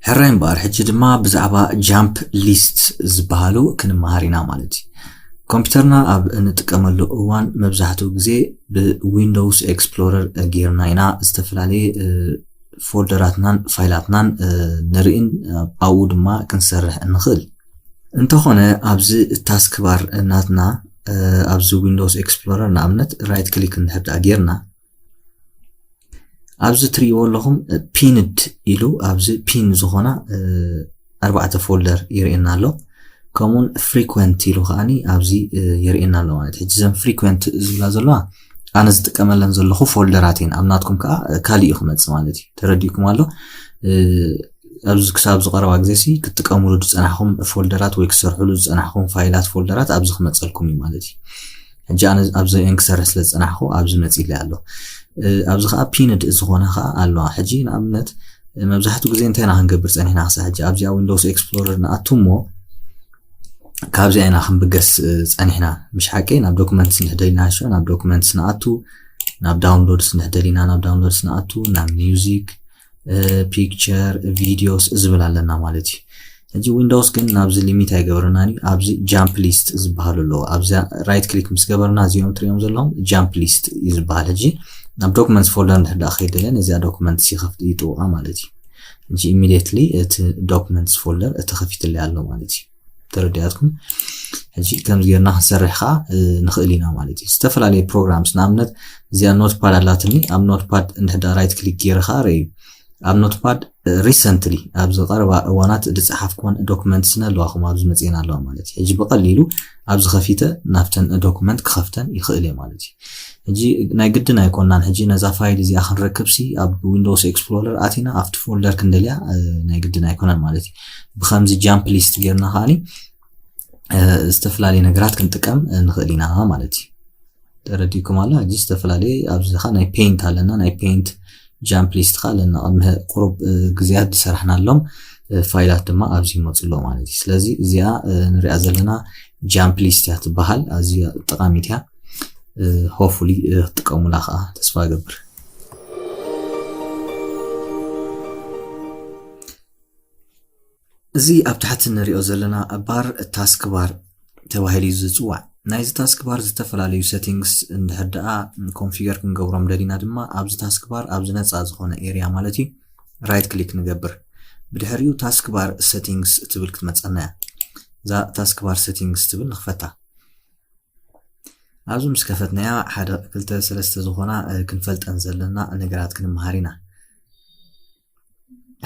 ሕራይ እምበኣር ሕጂ ድማ ብዛዕባ ጃምፕ ሊስት ዝበሃሉ ክንመሃር ኢና ማለት እዩ። ኮምፒውተርና ኣብ እንጥቀመሉ እዋን መብዛሕትኡ ግዜ ብ Windows Explorer ጌርና ኢና ዝተፈላለየ ፎልደራትናን ፋይላትናን ንርእን ኣብኡ ድማ ክንሰርሕ እንኽእል። እንተኾነ ኣብዚ ታስክ ባር ናትና ኣብዚ Windows Explorer ንኣብነት ራይት ክሊክ እንድሕር ደኣ ጌርና ኣብዚ ትርእይዎ ኣለኹም ፒንድ ኢሉ ኣብዚ ፒን ዝኾና ኣርባዕተ ፎልደር ይርእየና ኣሎ። ከምኡውን ፍሪኩንት ኢሉ ከዓኒ ኣብዚ የርእየና ኣሎ ማለት ሕጂ ዘን ፍሪኩንት ዝብላ ዘለዋ ኣነ ዝጥቀመለን ዘለኹ ፎልደራት እየን። ኣብ ናትኩም ከዓ ካልእ እዩ ክመፅእ ማለት እዩ። ተረዲእኩም ኣሎ። ኣብዚ ክሳብ ዝቐረባ ግዜ ሲ ክትጥቀምሉ ዝፀናሕኩም ፎልደራት ወይ ክሰርሕሉ ዝፀናሕኩም ፋይላት ፎልደራት ኣብዚ ክመፀልኩም እዩ ማለት እዩ። ሕጂ ኣነ ኣብዚ እን ክሰርሕ ስለ ዝፀናሕኩ ኣብዚ መፂለ ኣሎ። ኣብዚ ከዓ ፒንድ ዝኾነ ከዓ ኣለዋ። ሕጂ ንኣብነት መብዛሕትኡ ግዜ እንታይ ኢና ክንገብር ፀኒሕና ክሳብ ሕጂ ኣብዚኣ ዊንዶውስ ኤክስፕሎረር ንኣቱ እሞ ካብዚኣ ኢና ክንብገስ ፀኒሕና። ምሽ ሓቂ ናብ ዶክመንትስ እንድሕደሊና ሾ ናብ ዶክመንትስ ንኣቱ፣ ናብ ዳውንሎድስ እንድሕደሊና ናብ ዳውንሎድስ ንኣቱ፣ ናብ ሚውዚክ፣ ፒክቸር፣ ቪዲዮስ ዝብል ኣለና ማለት እዩ። ሕጂ ዊንዶውስ ግን ናብዚ ሊሚት ኣይገብረናን እዩ። ኣብዚ ጃምፕ ሊስት ዝበሃሉ ኣለዉ። ኣብዚ ራይት ክሊክ ምስ ገበርና እዚኦም ትሪኦም ዘለኹም ጃምፕ ሊስት እዩ ዝበሃል። ሕጂ ናብ ዶክመንትስ ፎልደር እንድሕር ደኣ ከይደለ ነዚኣ ዶክመንትስ ይኸፍት ይጥውቓ ማለት እዩ። ሕጂ ኢሚዲየትሊ እቲ ዶክመንትስ ፎልደር ተኸፊትለይ ኣሎ ማለት እዩ። ተረዲኣትኩም? ሕጂ ከምዚ ጌርና ክንሰርሕ ከዓ ንኽእል ኢና ማለት እዩ። ዝተፈላለዩ ፕሮግራምስ ንኣብነት እዚኣ ኖትፓድ ኣላትኒ ኣብ ኖትፓድ እንድሕዳ ራይት ክሊክ ገይረ ከዓ ርእዩ ኣብ ኖትፓድ ሪሰንትሊ ኣብዚ ቀረባ እዋናት ዝፀሓፍኩወን ዶክመንትስ ኣለዋ ከም ኣብዚ መፅኤን ኣለዋ ማለት እዩ። ሕጂ ብቐሊሉ ኣብዚ ከፊተ ናብተን ዶክመንት ክኸፍተን ይኽእል እየ ማለት እዩ። ሕጂ ናይ ግድን ኣይኮናን ሕጂ ነዛ ፋይል እዚኣ ክንረክብ ሲ ኣብ ዊንዶውስ ኤክስፕሎረር ኣቲና ኣብቲ ፎልደር ክንደልያ ናይ ግድን ኣይኮነን ማለት እዩ። ብከምዚ ጃምፕ ሊስት ጌርና ከዓኒ ዝተፈላለዩ ነገራት ክንጥቀም ንኽእል ኢና ማለት እዩ። ተረዲእኩም ኣሎ። ሕጂ ዝተፈላለየ ኣብዚ ከዓ ናይ ፔይንት ኣለና። ናይ ፔይንት ጃምፕ ሊስት ከዓ ኣለና። ቅድሚ ቁሩብ ግዜያት ዝሰራሕናሎም ፋይላት ድማ ኣብዚ ይመፁ ኣሎ ማለት እዩ። ስለዚ እዚኣ ንሪኣ ዘለና ጃምፕ ሊስት እያ ትበሃል። ኣዝያ ጠቃሚት እያ። ሆፉሊ ክትጥቀሙላ ከዓ ተስፋ እገብር። እዚ ኣብ ታሕቲ ንሪኦ ዘለና ባር ታስክ ባር ተባሂሉ እዩ ዝፅዋዕ። ናይዚ ታስክ ባር ዝተፈላለዩ ሴቲንግስ እንድሕር ደኣ ኮንፊገር ክንገብሮም ደሊና ድማ ኣብዚ ታስክ ባር ኣብዚ ነፃ ዝኾነ ኤርያ ማለት እዩ ራይት ክሊክ ንገብር። ብድሕሪኡ ታስክ ባር ሴቲንግስ ትብል ክትመፀና እያ። እዛ ታስክ ባር ሴቲንግስ ትብል ንኽፈታ። ኣብዚ ምስ ከፈትናያ ሓደ ክልተ ሰለስተ ዝኾና ክንፈልጠን ዘለና ነገራት ክንመሃር ኢና።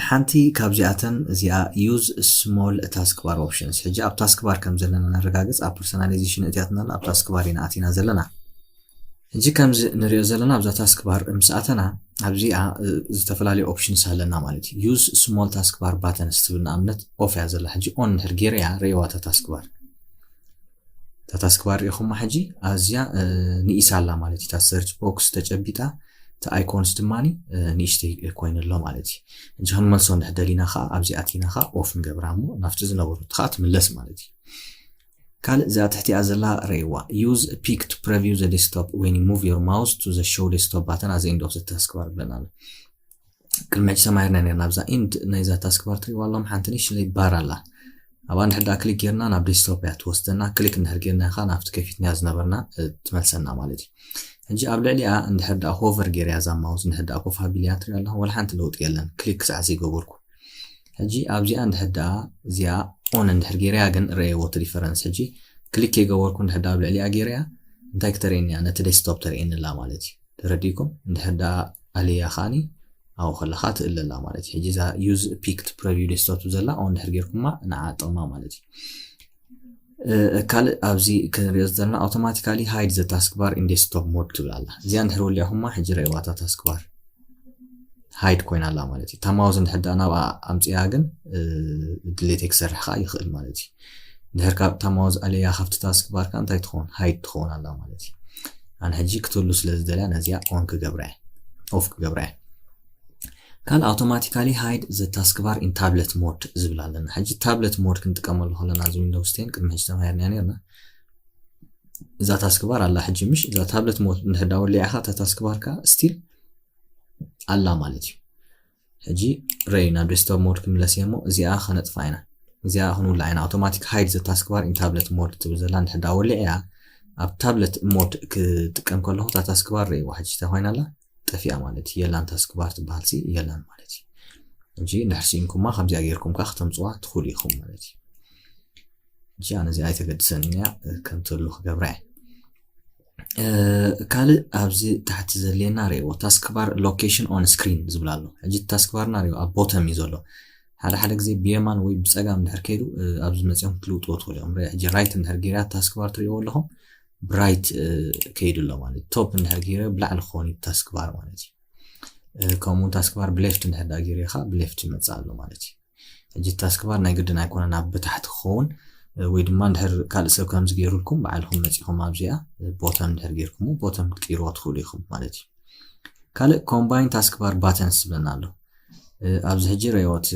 ሓንቲ ካብዚኣተን እዚኣ use small task bar options። ሕጂ ኣብ ታስክ ባር ከም ዘለና ነረጋግፅ። ኣብ ፐርሶናላይዜሽን እትያትና ኣብ ታስክ ባር ኢና ኣቲና ዘለና። ሕጂ ከምዚ ንሪኦ ዘለና ኣብዛ ታስክ ባር ምስ ኣተና ኣብዚኣ ዝተፈላለዩ ኦፕሽንስ ኣለና ማለት እዩ። use small task bar buttons ትብል ንኣብነት ኦፍ እያ ዘላ። ሕጂ ኦን እንድሕር ገይረያ ርእይዋ እታ ታስክ ባር እታ ታስክ ባር ሪኢኹማ ሕጂ ኣዝያ ንኢሳ ኣላ ማለት እዩ። እታ ሰርች ቦክስ ተጨቢጣ እቲ ኣይኮንስ ድማ ንእሽተይ ኮይኑ ኣሎ ማለት እዩ። ሕጂ ክንመልሶ እንድሕር ደሊና ከዓ ኣብዚ ኣቲና ከዓ ኦፍ ንገብራ እሞ ናብቲ ዝነበሩ ከዓ ትምለስ ማለት እዩ። ካልእ እዚኣ ትሕቲኣ ዘላ ረእይዋ use pick to preview the desktop when you move your mouse to the show desktop button at the end of the task bar ብለና ኣሎ። ቅድሚ ሕጂ ተማሂርና ነርና ኣብዛ ኢንድ ናይዛ ታስክ ባር ትሪእዋ ኣለኹም ሓንቲ ንእሽተይ ባር ኣላ። ኣብኣ እንድሕር ደኣ ክሊክ ጌርና ናብ ዴስክቶፕ እያ ትወስደና። ክሊክ እንድሕር ጌርና ከዓ ናብቲ ከፊትናያ ዝነበርና ትመልሰና ማለት እዩ። ሕጂ ኣብ ልዕሊኣ እንድሕር ደኣ ሆቨር ጌርያ እዛ ማውስ እንድሕር ደኣ ኮፍ ኣቢልያ ትሪኦ ኣለኹም ዋላ ሓንቲ ለውጢ የለን ክሊክ ክሳዕ ዘይገበርኩ። ሕጂ ኣብዚኣ እንድሕር ደኣ እዚኣ ኦን እንድሕር ጌርያ ግን ረእይዎ እቲ ዲፈረንስ። ሕጂ ክሊክ ከይገበርኩ እንድሕር ደኣ ኣብ ልዕሊኣ ጌርያ እንታይ ክተርእየኒ እያ? ነቲ ዴስክቶፕ ተርእየኒ ኣላ ማለት እዩ። ተረዲእኩም? እንድሕር ደኣ ኣለያ ከዓኒ ኣብኡ ከለኻ ትእለ ኣላ ማለት እዩ። ሕጂ እዛ use pick to preview desktop ዘላ ኦን እንድሕር ጌርኩማ ንዓ ጥቕማ ማለት እዩ። ካልእ ኣብዚ ክንሪኦ ዘለና automatically hide the task bar in desktop mode ትብል ኣላ። እዚኣ እንድሕር ወሊዕኹማ ሕጂ ረእይዋ እታ ታስክ ባር ሃይድ ኮይና ኣላ ማለት እዩ። እታ ማውዝ እንድሕር ደኣ ናብኣ ኣምፅኣ ግን ድሌት ክሰርሕ ከዓ ይኽእል ማለት እዩ። እንድሕር ካብ እታ ማውዝ ኣለያ ካብቲ ታስክ ባር ከዓ እንታይ ትኸውን? ሃይድ ትኸውን ኣላ ማለት እዩ። ኣነ ሕጂ ክትህሉ ስለ ዝደልያ ነዚኣ ኦን ክገብራ እየ፣ ኦፍ ክገብራ እየ። ካልእ automatically hide the task bar in tablet mode ዝብል ኣለና። ሕጂ ታብለት ሞድ ክንጥቀመሉ ከለና እዚ ዊንዶውስ ቴን ቅድሚ ሕጂ ተማሂርና ነርና። እዛ ታስክ ባር ኣላ ሕጂ ምሽ እዛ ታብለት ሞድ እንድሕር ደኣ ወሊዕኻ እታ ታስክ ባር ከዓ ስቲል ኣላ ማለት እዩ። ሕጂ ረይ ናብ desktop mode ክምለስ እየ እሞ እዚኣ ከነጥፋ ኢና። እዚኣ ክንውላ ኢና። Automatic hide the taskbar in tablet mode ትብል ዘላ እንድሕር ደኣ ወሊዐያ ኣብ tablet mode ክጥቀም ከለኹ እታ taskbar ረይዋ ሕጂ እንታይ ኮይና ኣላ? ጠፊኣ ማለት እዩ። የላን taskbar ትበሃል ሲ የላን ማለት እዩ። ሕጂ እንድሕር ስኢንኩማ ከምዚኣ ጌርኩም ከዓ ክተምፅዋ ትኽእሉ ኢኹም ማለት እዩ። ሕጂ ኣነ እዚኣ ኣይተገድሰን እያ ከም ትህሉ ክገብራ እየ። ካልእ ኣብዚ ታሕቲ ዘድልየና ረእዎ taskbar location on screen ዝብል ኣሎ። ሕጂ taskbarና ረእዎ ኣብ bottom እዩ ዘሎ። ሓደ ሓደ ግዜ ብየማን ወይ ብፀጋም እንድሕር ከይዱ ኣብዚ መፂኦም ክትልውጥዎ ትኽእሉ እዮም። ሕጂ right እንድሕር ጌራ taskbar ትሪእዎ ኣለኹም ብራይት ከይዱ ኣሎ ማለት top እንድሕር ጌረ ብላዕሊ ክኸውን እዩ taskbar ማለት እዩ። ከምኡ taskbar ብሌፍት እንድሕር ዳ ጌረ ከዓ ብሌፍት ይመፅእ ኣሎ ማለት እዩ። ሕጂ taskbar ናይ ግድን ኣይኮነን ኣብ ብታሕቲ ክኸውን ወይ ድማ እንድሕር ካልእ ሰብ ከምዚ ገይሩልኩም ባዕልኹም መፂኹም ኣብዚኣ bottom እንድሕር ጌርኩሞ bottom ክትቅይርዎ ትኽእሉ ኢኹም ማለት እዩ። ካልእ combine taskbar buttons ዝብለና ኣሎ። ኣብዚ ሕጂ ረእዎ እቲ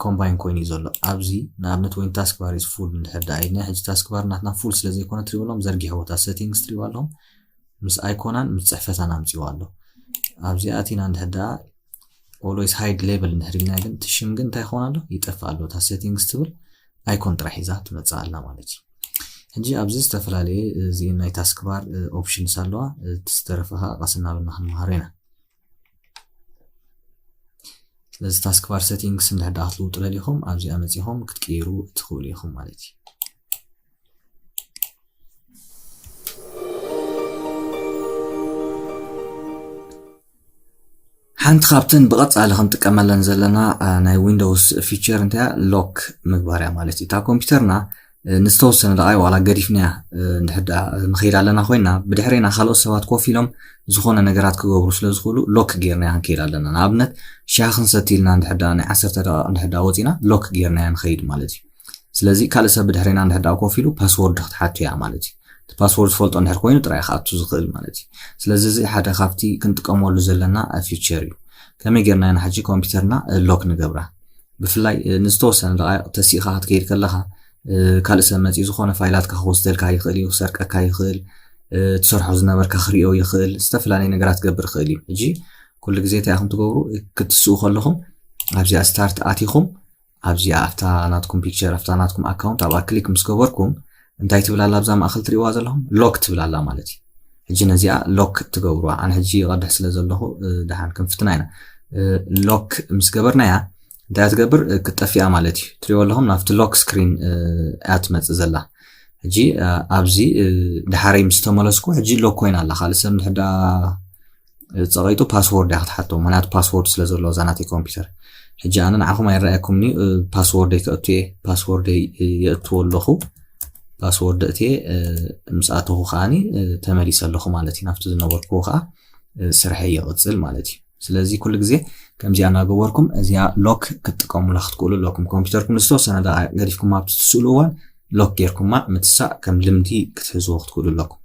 combine ኮይኑ እዩ ዘሎ። ኣብዚ ንኣብነት ወይ taskbar is full እንድሕር ደኣ ኢልና ሕጂ taskbar ናትና full ስለ ዘይኮነ ትሪእዎ ኣለኹም ዘርጊሕዎ እታ settings ትሪእዎ ኣለኹም ምስ ኣይኮናን ምስ ፅሕፈታን ኣምፅዎ ኣሎ። ኣብዚኣ ኣቲና እንድሕር ደኣ always hide label እንድሕር ኢልና ግን እቲ ሽም ግን እንታይ ይኸውን ኣሎ ይጠፍእ ኣሎ። እታ settings ትብል ኣይኮን ጥራሕ ሒዛ ትመፅእ ኣላ ማለት እዩ። ሕጂ ኣብዚ ዝተፈላለየ እዚ ናይ taskbar options ኣለዋ። እቲ ዝተረፈ ከዓ ቀስ እናበልና ክንመሃሮ ኢና። ስለዚ taskbar settings እንድሕር ደኣ ክትልውጡ ደሊኹም ኣብዚኣ መፂኹም ክትቅይሩ ትኽእሉ ኢኹም ማለት እዩ። ሓንቲ ካብተን ብቐጻሊ ክንጥቀመለን ዘለና ናይ ዊንዶውስ ፊቸር እንታይ lock ምግባር እያ ማለት እዩ። እታ ኮምፒውተርና ንዝተወሰነ ደቓይ ዋላ ገዲፍናያ እንድሕር ደኣ ንኸይድ ኣለና ኮይና ብድሕሬና ካልኦት ሰባት ኮፍ ኢሎም ዝኾነ ነገራት ክገብሩ ስለ ዝኽእሉ lock ጌርናያ ክንከይድ ኣለና። ንኣብነት ሻሂ ክንሰቲ ኢልና እንድሕር ደኣ ናይ ዓሰርተ ደቓቕ እንድሕር ደኣ ወጺና lock ጌርናያ ንኸይድ ማለት እዩ። ስለዚ ካልእ ሰብ ብድሕሬና እንድሕር ደኣ ኮፍ ኢሉ ፓስወርድ ክትሓቱ እያ ማለት እዩ። እቲ ፓስወርድ ዝፈልጦ እንድሕር ኮይኑ ጥራይ ክኣቱ ዝኽእል ማለት እዩ። ስለዚ እዚ ሓደ ካብቲ ክንጥቀመሉ ዘለና ፊቸር እዩ። ከመይ ጌርና ኢና ሕጂ ኮምፒውተርና lock ንገብራ? ብፍላይ ንዝተወሰነ ደቓይቕ ተሲእኻ ክትከይድ ከለኻ ካልእ ሰብ መፂኡ ዝኾነ ፋይላትካ ክወስደልካ ይኽእል እዩ፣ ክሰርቀካ ይኽእል፣ ትሰርሖ ዝነበርካ ክሪኦ ይኽእል፣ ዝተፈላለዩ ነገራት ክገብር ይኽእል እዩ። ሕጂ ኩሉ ግዜ እንታይ ኢኹም ትገብሩ? ክትስኡ ከለኹም ኣብዚኣ ስታርት ኣቲኹም ኣብዚኣ ኣብታ ናትኩም ፒክቸር ኣብታ ናትኩም ኣካውንት ኣብኣ ክሊክ ምስ ገበርኩም እንታይ ትብል ኣላ ኣብዛ ማእኸል ትሪእዋ ዘለኹም lock ትብል ኣላ ማለት እዩ። ሕጂ ነዚኣ lock ትገብሩዋ። ኣነ ሕጂ ይቐድሕ ስለ ዘለኹ ደሓን ክንፍትና ኢና። Lock ምስ ገበርናያ እንታይ እያ ትገብር? ክትጠፍኣ ማለት እዩ። ትሪእዎ ኣለኹም ናብቲ lock screen እያ ትመፅእ ዘላ። ሕጂ ኣብዚ ደሓረይ ምስ ተመለስኩ ሕጂ lock ኮይና ኣላ። ካልእ ሰብ እንድሕር ደኣ ፀቒጡ ፓስወርድ እያ ክትሓቶ፣ ምክንያቱ ፓስወርድ ስለ ዘለዎ እዛ ናተይ ኮምፒውተር። ሕጂ ኣነ ንዓኹም ኣይረኣየኩምኒ ፓስወርደይ ከእቱ እየ። ፓስወርደይ የእትዎ ኣለኹ። ፓስወርድ እትየ ምስ ኣተኹ ከዓኒ ተመሊሰ ኣለኹ ማለት እዩ። ናብቲ ዝነበርኩዎ ከዓ ስርሐይ ይቕፅል ማለት እዩ። ስለዚ ኩሉ ግዜ ከምዚኣ እናገበርኩም እዚኣ lock ክትጥቀሙላ ክትክእሉ ኣለኩም። ኮምፒውተርኩም ዝተወሰነ ደቓ ገዲፍኩም ኣብቲ ትስእሉ እዋን lock ጌርኩማ ምትሳእ ከም ልምዲ ክትሕዝዎ ክትክእሉ ኣለኩም።